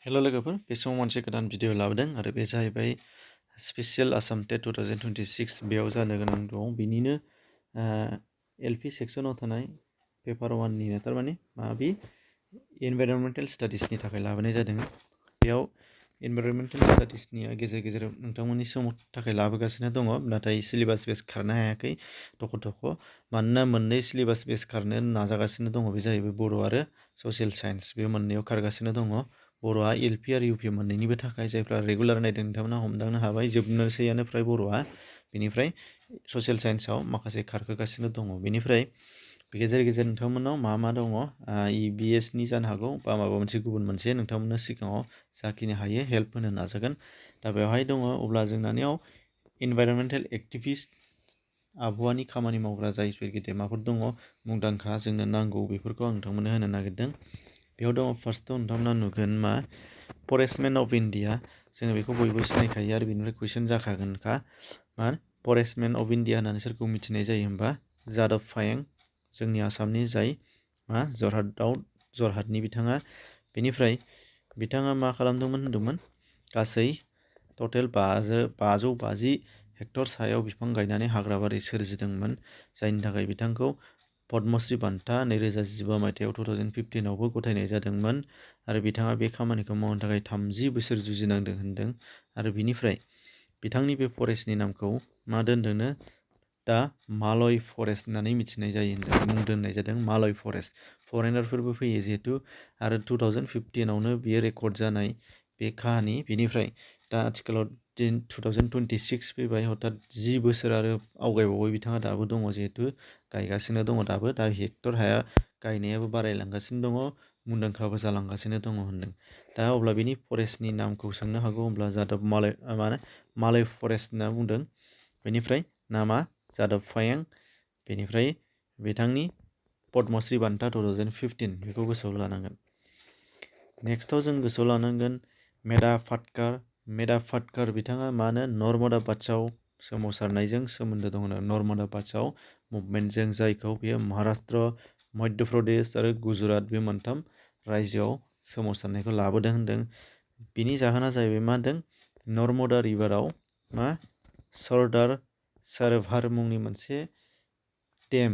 हेल' लोगोफोर बे समाव मोनसे गोदान भिडिअ लाबोदों आरो बे जाहैबाय स्पेसियेल आसाम टेट 2026 बेयाव जानो गोनां दं बिनिनो एलपि सेक्सनाव थानाय पेपार 1निनो थारमाने बे एनभाइरनमेन्टेल स्टाडिसनि थाखाय लाबोनाय जादों। बेयाव एनभाइरनमेन्टेल स्टाडिसनिया गेजेर गेजेर नोंथांमोननि समाव थाखाय लाबोगासिनो दङ, नाथाय सिलेबास बेस खारनो हायाखै थख' थख'। मानोना मोननै सिलेबास बेस खारनो नाजागासिनो दङ, बे जाहैबाय बर' आरो ससियेल साइन्स। बे मोननैयाव खारगासिनो दङ। बर'आ एलपि आरो इउपि मोननैनिबो थाखाय जायफ्रा रेगुलार नायदों बिथांमोना हमदांनो हाबाय जोबनोसैयानो फ्राय बर'आ। बेनिफ्राय ससियेल साइन्सआव माखासे खारखोगासिनो दङ। बेनिफ्राय गेजेर गेजेर नोंथांमोनाव मा दङ EBSनि जानो हागौ बा माबा मोनसे गुबुन मोनसे नोंथांमोननो सिगाङाव जाखिनि हायो हेल्प होनो नाजागोन। दा बेवहाय दङ अब्ला जोंनानियाव इनभाइरनमेन्टेल एक्टिभिस्ट आबहावानि खामानि मावग्रा जायफोर गेदेमाफोर दङ मुंदांखा जोंनो नांगौ बेफोरखौ आं नोंथांमोननो होनो नागिरदों। बेयाव दङ फार्स्टआव नोंथांमोना नुगोन फरेस्टमेन अफ इन्डिया। जोङो बेखौ बयबो सिनायखायो आरो बेनिफ्राय कुइसन जाखागोनखा। फरेस्टमेन अफ इन्डिया होननानै सोरखौ मिथिनाय जायो होनबा जादब पायें, जोंनि आसामनि जाय जरहाटनि बिथाङा। बेनिफ्राय बिथाङा मा खालामदोंमोन होनदोंमोन, गासै टटेल 550 हेक्टर सायाव बिफां गायनानै हाग्राबारि सोरजिदोंमोन, जायनि थाखाय बिथांखौ पद्मश्री बान्था 2015 मायथाइयाव 2015आवबो गथायनाय जादोंमोन आरो बिथाङा बे खामानिखौ मावनो थाखाय 30 बोसोर जुजिनांदों होनदों। आरो बिनिफ्राय बिथांनि बे फरेस्टनि नामखौ मा दोनदोंनो दा मालय फरेस्ट होननानै मिथिनाय जायो होनदों, मुं दोननाय जादों मालय फरेस्ट। फरेनारफोरबो फैयो जिहेथु, आरो 2015आवनो बियो रेकर्ड जानाय बे काहानि। बेनिफ्राय दा आथिखालाव 2026 फैबाय, हथात 10 बोसोर आरो आवगायबावबाय बिथाङा दाबो दङ जिहेतु गायगासिनो दङ दाबो। दा हेक्टर हाया गायनायाबो बारायलांगासिनो दङ, मुंदांखाबो जालांगासिनो दङ होनदों। दा अब्ला बेनि फरेस्टनि नामखौ सोंनो हागौ, अब्ला जादब मालय फरेस्ट होनना बुंदों। बेनिफ्राय नामा जादब पायें, बेनिफ्राय बिथांनि पद्मश्री बान्था 2015 बेखौ गोसोआव लानांगोन। नेक्स्टआव जों गोसोआव लानांगोन मेधा पाटकार बिथाङा नर्मदा बाचाव सोमावसारनायजों सोमोन्दो दङ। नर्मदा बाचाव मुभमेन्टजों, जायखौ बेयो महाराष्ट्र, मध्य प्रदेश आरो गुजरात बे मोनथाम रायजोआव सोमावसारनायखौ लाबोदों होनदों। बिनि जाहोना जाहैबाय होनदों, नर्मदा रिभाराव सरदार सरोभार मुंनि मोनसे डेम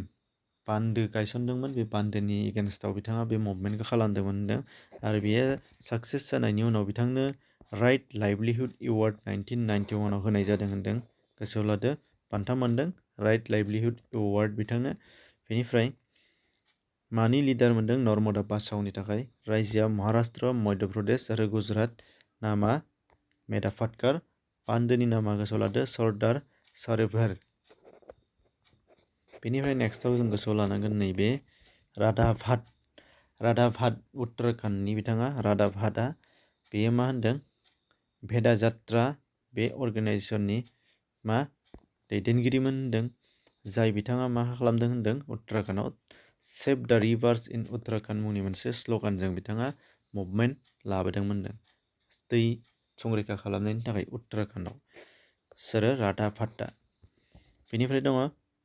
बान्दो गायसनदोंमोन। बे बान्दोनि एगेन्स्टआव बिथाङा बे मुभमेन्टखौ खालामदोंमोन होनदों आरो बेयो साक्सेस जानायनि उनाव बिथांनो राइट लाइभलिहुड एवार्ड 1991आव होनाय जादों होनदों। गोसोआव लादो, बान्था मोनदों राइट लाइभलिहुड एवार्ड बिथांनो। बेनिफ्राय मानि लिडार मोनदों नर्मदा बाचावनि थाखाय, रायजोआ महाराष्ट्र, मध्य प्रदेश आरो गुजरात। नामा मेधा पाटकार, बान्दोनि नामा गोसोआव लादो सरदार सरोभार। बेनिफ्राय नेक्स्टआव जों गोसोआव लानांगोन नैबे राधा भाट उत्तराखन्डनि बिथाङा। राधा भाटआ बेयो होनदों भेदा जात्रा बे अर्गेनाइजेसननि दैदेनगिरिमोन होनदों, जाय बिथाङा मा खालामदों होनदों उत्तराखन्डआव सेभ द रिभार्स इन उत्तराखन्ड मुंनि मोनसे स्ल'गानजों बिथाङा मुभमेन्ट लाबोदोंमोन होनदों, दै संरैखा खालामनायनि थाखाय उत्तराखन्डआव। सोरो राधा भाटआ। बेनिफ्राय दङ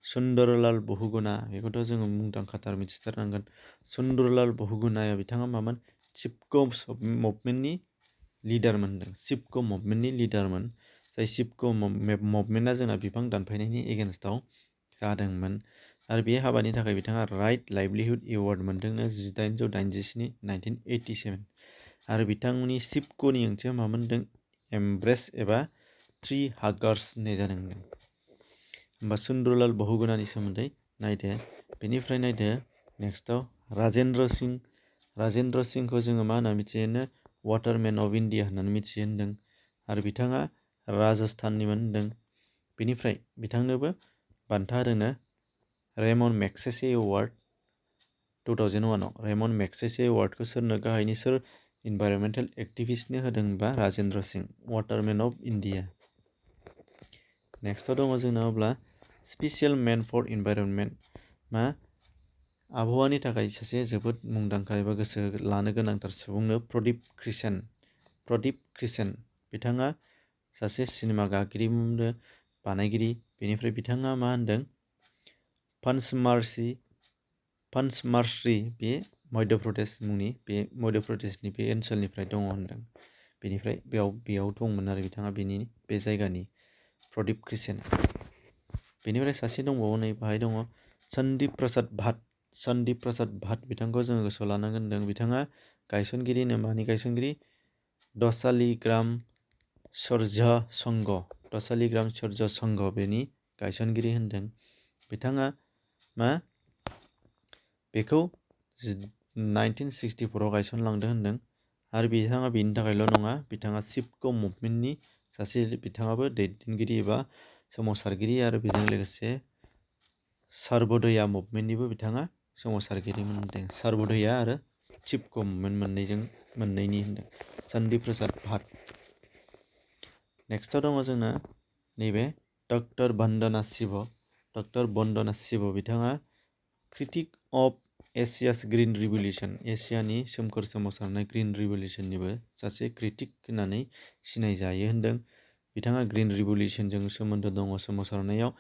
सुन्दरलाल बहुगुणा, बेखौथ' जोङो मुंदांखाथार मिथिथारनांगोन। सुन्दरलाल बहुगुणाया बिथाङा चिपक' मुभमेन्टनि लिडारमोन होनदों, चिपक' मुभमेन्टनि लिडारमोन, जाय चिपक' मुभमेन्टआ जोंना बिफां दानफायनायनि एगेन्स्टआव जादोंमोन। आरो बे हाबानि थाखाय बिथाङा राइट लाइभलिहुड एवार्ड मोनदोंनो 1887 1987। आरो बिथांमोननि चिपक'नि ओंथिया होनदों एमब्रेस एबा ट्री हागार्स होननाय जादों होनदों। होमबा सुन्दरलाल बहुगुणानि सोमोन्दै नायदो। बेनिफ्राय नायदो नेक्स्टआव राजेन्द्र सिंहखौ जोङो मा होनना मिथियो, वाटारमेन अफ इन्डिया होननानै मिथियो होनदों आरो बिथाङा राजस्थाननिमोन होनदों। बेनिफ्राय बिथांनोबो बान्था होदोंनो रेमन मेगसेसे एवार्ड 2001आव। रेमन मेगसेसे एवार्डखौ सोरनो गाहायनि इनभाइरनमेन्टेल एक्टिभिस्टनो होदों होनबा Rajendra Singh, waterman of India. नेक्स्टआव दङ जोंना अब्ला स्पेसियेल मेन फर इनभाइरनमेन्ट, आबहावानि थाखाय सासे जोबोद मुंदांखा एबा गोसो लानो गोनांथार सुबुंनो प्रदीप क्रिसेन। बिथाङा सासे सिनेमा गागिरि, बानायगिरि। बेनिफ्राय बिथाङा होनदों पन्चमार्शी बे मध्य प्रदेश मुंनि बे मध्य प्रदेशनि बे ओनसोलनिफ्राय दङ होनदों। बेनिफ्राय बेयाव दंमोन आरो बिथाङा बे जायगानि प्रदीप क्रिसेन। बेनिफ्राय सासे दंबावो नै बाहाय दङ सन्दीप प्रसाद भाट। सन्दीप प्रसाद भाट बिथांखौ जोङो गोसोआव लानांगोन होनदों। बिथाङा गायसनगिरिनो मानि गायसनगिरि दशालिग्राम सौर्य संघ। दशालिग्राम सौर्य संघ बेनि गायसनगिरि होनदों। बिथाङा बेखौ 1964 गायसनलांदों होनदों। आरो बिथाङा बेनि थाखायल' नङा, बिथाङा चिपक' मुभमेन्टनि सासे बिथाङाबो दैदेनगिरि एबा सोमावसारगिरि आरो बेजों लोगोसे सर्वोदया मुभमेन्टनिबो बिथाङा सोमावसारगिरिमोन होनदों। सर्वोदया आरो चिपक' मुभमेन्ट मोननैनि होनदों सन्दीप प्रसाद भाट। नेक्स्टआव दङ जोंना नैबे डक्टर बन्दना शिव। डक्टर बन्दना शिव बिथाङा क्रिटिक अफ एसियास ग्रीन रिभलिउसन, एसियानि सोमखोर सोमावसारनाय ग्रीन रिभलिउसननिबो सासे क्रिटिक होननानै सिनायजायो होनदों। बिथाङा ग्रीन रिभलिउसनजों सोमोन्दो दङ सोमावसारनायाव,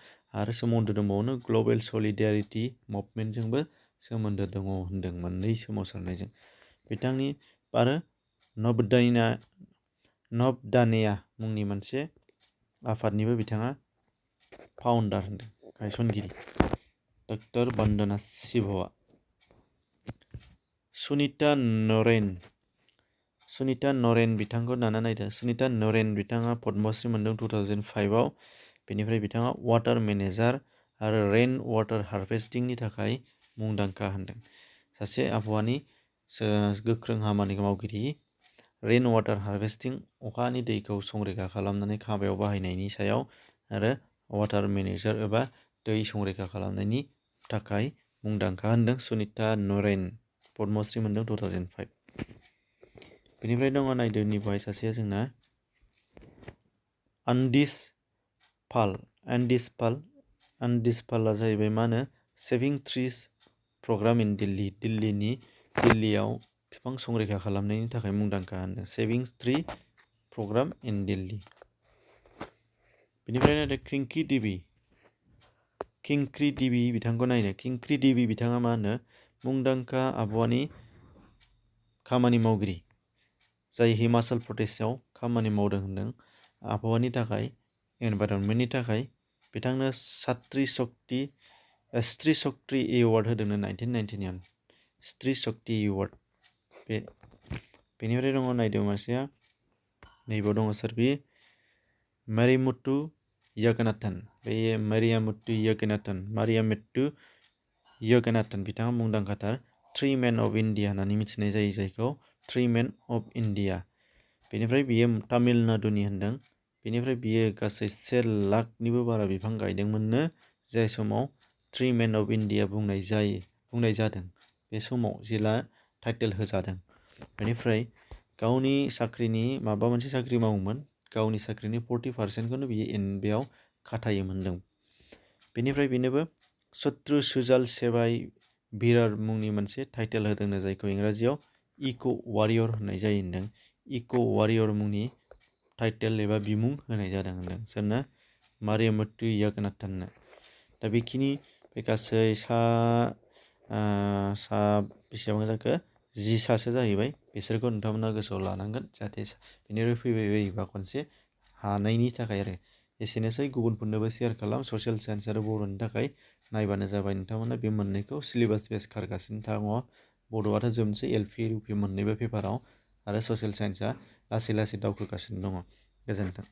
आरो सोमोन्दो दंबावनो ग्लबेल सलिडारिटी मुभमेन्टजोंबो सोमोन्दो दङ होनदों, मोननै सोमावसारनायजों। बिथांनि आरो नबदानेया मुंनि मोनसे आफादनिबो बिथाङा फाउन्डार होनदों, गायसनगिरि डक्टर बन्दना शिवआ। सुनीता नरेन बिथांखौ दाना नायदो। सुनीता नरेन बिथाङा पद्मश्री मोनदों 2005आव। बेनिफ्राय बिथाङा वाटार मेनेजार आरो रेन वाटार हारभेस्टिंनि थाखाय मुंदांखा होनदों। सासे आबहावानि गोख्रों खामानि मावगिरि। रेन वाटार हारभेस्टिं, अखानि दैखौ संरैखा खालामनानै हाबायाव बाहायनायनि सायाव, आरो वाटार मेनेजार एबा दै संरैखा खालामनायनि थाखाय मुंदांखा होनदों सुनीता नरेन, पद्मश्री मोनदों 2005। बेनिफ्राय दङ नायदो नैबाहाय सासेया जोंना आन्दिस पाल। आन्दिस पालआ जाहैबाय मा होनो सेभिं ट्रिस प्रग्राम इन दिल्ली। दिल्लीयाव बिफां संरैखा खालामनायनि थाखाय मुंदांखा होनदों, सेभिं ट्री प्रग्राम इन दिल्ली। बेनिफ्राय नायदो किंक्री देवी बिथांखौ नायदो। किंक्री देवी बिथाङा मा होनो मुंदांखा आबहावानि खामानि मावगिरि, जाय हिमाचल प्रदेशआव खामानि मावदों होनदों आबहावानि थाखाय, एनभाइरनमेन्टनि थाखाय। बिथांनो स्त्री शक्ति एवार्ड होदोंनो 1999, स्त्री शक्ति एवार्ड। बेनिफ्राय दङ नायदो मासेया नैबाव दङ सोर बे मारिमुत्तु यगनाथन। बे मारियामुत्तु यगनाथन बिथाङा मुंदांखाथार थ्री मेन अफ इन्डिया होननानै मिथिनाय जायो, जायखौ थ्री मेन अफ इन्डिया। बेनिफ्राय बियो तामिलनाडुनि होनदों। बेनिफ्राय बियो गासै 1 लाखनिबो बारा बिफां गायदोंमोननो, जाय समाव थ्री मेन अफ इन्डिया बुंनाय जादों, बे समाव जेला टाइटेल होजादों। बेनिफ्राय गावनि साख्रिनि माबा मोनसे साख्रि मावोमोन, गावनि साख्रिनि 40% बियो बेयाव खाथायोमोन होनदों। बेनिफ्राय बेनोबो शत्रु सुजाल सेवाय वीरार मुंनि मोनसे टाइटेल होदोंनो, जायखौ इंराजियाव इक' वारियर होननाय जायो होनदों। इक' वारियर मुंनि टाइटेल एबा बिमुं होनाय जादों होनदों सोरनो, मारियामुत्तु यगनाथननो। दा बेखिनि बे गासै बेसेबां जाखो 10 जाहैबाय। बिसोरखौ नोंथांमोना गोसोआव लानांगोन, जाहाथे बेनिफ्राय फैबाय बायोबा खनसे हानायनि थाखाय आरो। एसेनोसै, गुबुनफोरनोबो शेयार खालाम। ससियेल साइन्स आरो बर'नि थाखाय नायबानो जाबाय। नोंथांमोना बे मोननैखौ सिलेबास बेस खारगासिनो दङ। बड'आथ' जोबनोसै LP UP मोननैबो पेपाराव, आरो ससियेल साइन्सआ लासै लासै दावखोगासिनो दङ। गोजोन्थों।